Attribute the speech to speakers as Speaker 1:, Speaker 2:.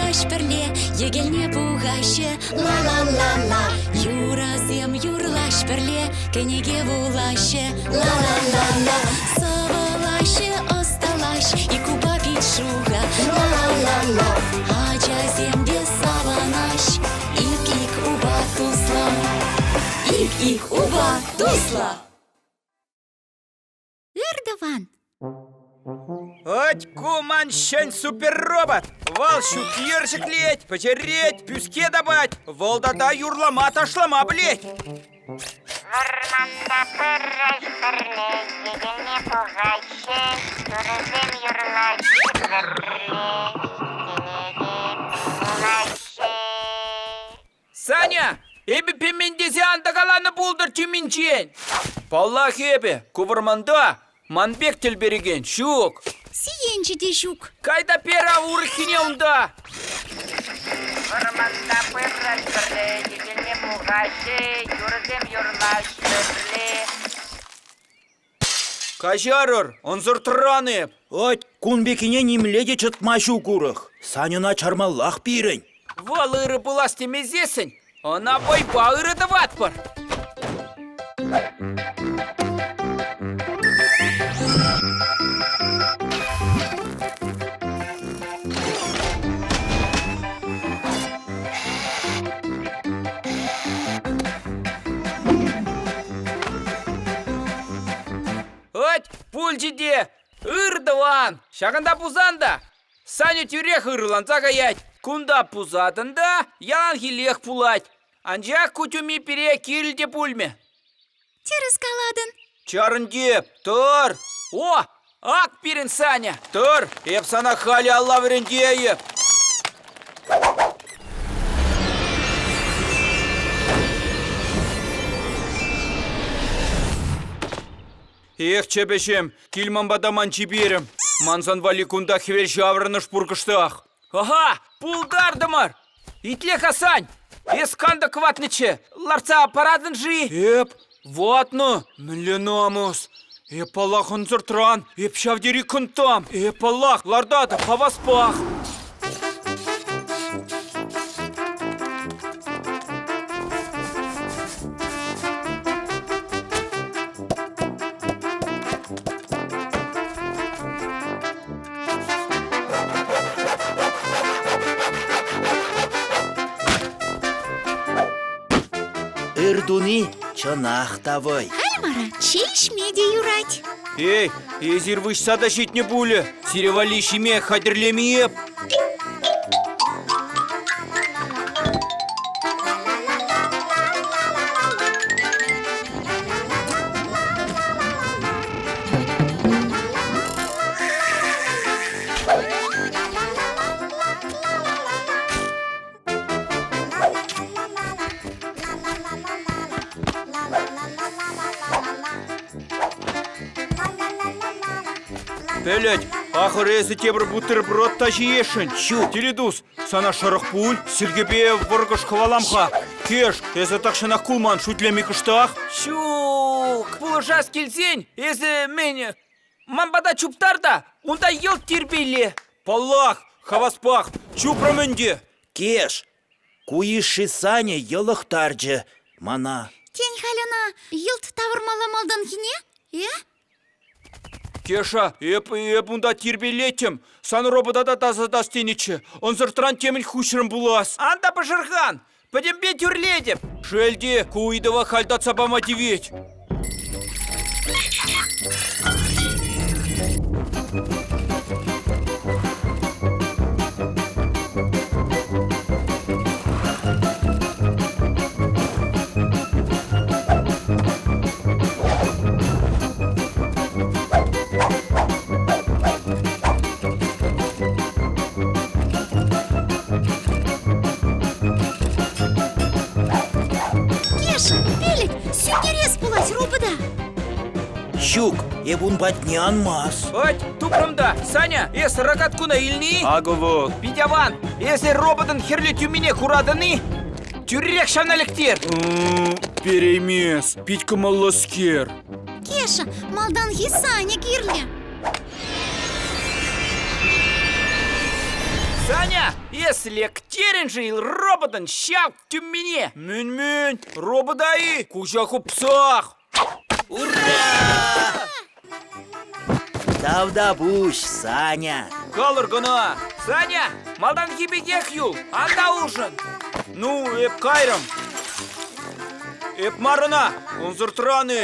Speaker 1: юрлаҫ пӗрле, йӗкелне пухаҫҫӗ. Ла-ла-ла-ла, юрӑсем юрлаҫ пӗрле, кӗнеке вулаҫҫӗ. Ла-ла-ла-ла, сӑвӑлаҫҫӗ, ӑсталаҫ, ик упа пит шухӑ. Ла-ла-ла-ла, ачасем те савӑнаҫ, ик-ик упа туслӑ. Ик-ик упа туслӑ. Ыр тӑван.
Speaker 2: Ӑть ку ман ҫӗн суперробот! Вӑл ҫук-йӗр ҫӗклет, пӗҫерет, пӳске тапать, вӑл тата юрлама-ташлама пӗлет.
Speaker 3: Вӑрманта пӗррех пӗрле йӗкелне пухаҫҫӗ, юрӑсем юрлаҫҫӗ пӗрле, кӗнеке вулаҫҫӗ.
Speaker 2: Саня, эпӗ пемен тесе ан тӑкаланӑ пултӑр тӳминчен. Паллах эпӗ, ку вӑрманта ман пек тӗл перекен ҫук.
Speaker 1: Сиенчӗ те ҫук.
Speaker 2: Кай та пер ав урӑххине унта.
Speaker 3: Вӑрманта пырать пӗрле, йӗкелне пухаҫҫӗ, юрӑсем юрлаҫҫӗ пӗрле.
Speaker 2: Каҫарӑр, ӑнсӑртран эп.
Speaker 4: Ӑть, кун пеккине нимле те чӑтма ҫук урӑх. Саньӑна чармаллах пирӗн.
Speaker 2: Вӑл ырӑ пулас темесессӗн, ӑна вӑйпа ырӑ тӑватпӑр. Ӑть, пулчӗ те, ыр тӑван, ҫакӑнта пусан та. Саня тӳрех ырӑланса каять. Кунта пусатӑн та яланхиллех пулать. Анчах ку тӳми пире кирлӗ те пулмӗ.
Speaker 1: Тӗрӗс калатӑн.
Speaker 2: Чарӑн теп, тӑр. О, ак пирӗн Саня. Тӑр, эп сана халӗ алла вӗрентейӗп. Эх, чӗпӗҫӗм, кил ман пата ман чиперӗм. Ман сан валли кунта хӗвел ҫаврӑнӑш пур кӑштах. Ага, пултартӑмӑр! Итле-ха, Сань, эс кантӑк ватнӑччӗ, лартса паратӑн-ши? Эп ватнӑ, мӗнле намӑс. Эп, паллах, ӑнсӑртран, эп ҫав тери кӑнттам. Эп, паллах, лартатӑп хаваспах.
Speaker 4: Ыр туни чӑнах та вӑй.
Speaker 1: Халь вара чей ӗҫме те юрать.
Speaker 2: Эй, эсир выҫса та ҫитнӗ пулӗ. Сире валли ҫиме хатӗрлеме эп. Пӗлет, ахӑр эсӗ тепӗр бутерброд та ҫиесшӗн.
Speaker 4: Ҫук.
Speaker 2: Тилӗ сана шӑрӑх пуль, сиркепе вӑркӑш хӑвалам-ха. Кеш, эсӗ тахҫанах кулман, шӳтлеми кӑштах. Ҫук, пулӑшас килсен, эсӗ мӗн, ман пата чуптар та, унта йӑлт тирпейле. Паллах, хаваспах, чупрӑм ӗнтӗ.
Speaker 4: Кеш, ку йышши Саня йӑлӑхтарчӗ мана.
Speaker 1: Тен, халь ӑна йӑлт тавӑрмалла малтанхине, э?
Speaker 2: Кеша, эп, эп унта тирпейлеттӗм. Сан робота та тасатас тенӗччӗ. Ӑнсӑртран темӗн хуҫрӑм пулас. Ан та пӑшӑрхан! Пӗтӗмпе тӳрлетӗп. Шел те, ку ыйтӑва халь татса пама тивет.
Speaker 1: Кеша, пилӗк, сӳнтерес пулать робота.
Speaker 4: Ҫук, эп ун патне анмас.
Speaker 2: Ать, тупрӑм та. Саня, эс ракаткуна илни? Акӑ вӑл. Пит аван. Эсӗ роботӑн хӗрлӗ тӳмине куратӑн-и? Тӳррех ҫавна лектер. Переймес, пит кӑмӑллӑскер.
Speaker 1: Кеша, малтанхи Саня кирлӗ.
Speaker 2: Саня, эс лектерӗн-ши роботӑн ҫав тӳммине? Мӗн-мӗн, робота-и? Куҫа хупсах!
Speaker 4: Ура! Тавтапуҫ, Саня!
Speaker 2: Калӑр кӑна! Саня, малтанхи пекех юл, ан та улшӑн! Ну, эп кайрӑм. Эп мар ӑна, ӑнсӑртран-и.